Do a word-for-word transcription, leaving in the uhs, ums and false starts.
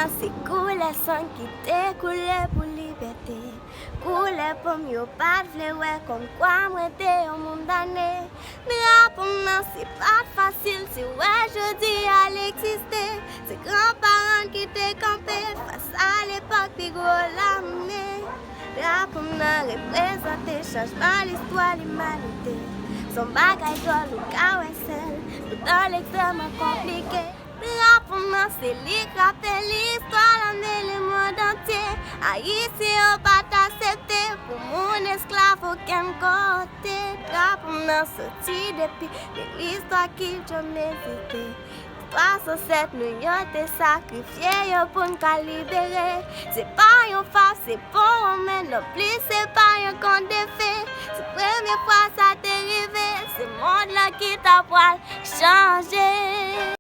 Se koulè san ki te koule pou libète. Koulè po m yo pa t vle wè, kòmkwa mwen te yon moun dane. Drapo m nan se pa t fasil, si w wè jodi a l egziste. Se granparan n ki te kanpe fas a lepòk pi gwo lame. Drapo m nan reprezante chanjman listwa limanite. Se yon bagay dwòl ou ka wè sèl, poutan l ekstrèmman konplike. Drapo m nan se li k rape listwa lame lemonn antye. Ayisyen yo pa t aksepte pou moun esklav okenn kote. Drapo m nan soti depi de listwa ki djòm ezite. Istwa zansèt nou yo te sakrifye yo pou n ka libere. Se pa yon fab, se pa yon wonmen, nonplis se pa yon kont de fe. Se premye fwa sa te rive, se mond lan ki ta pral chanje.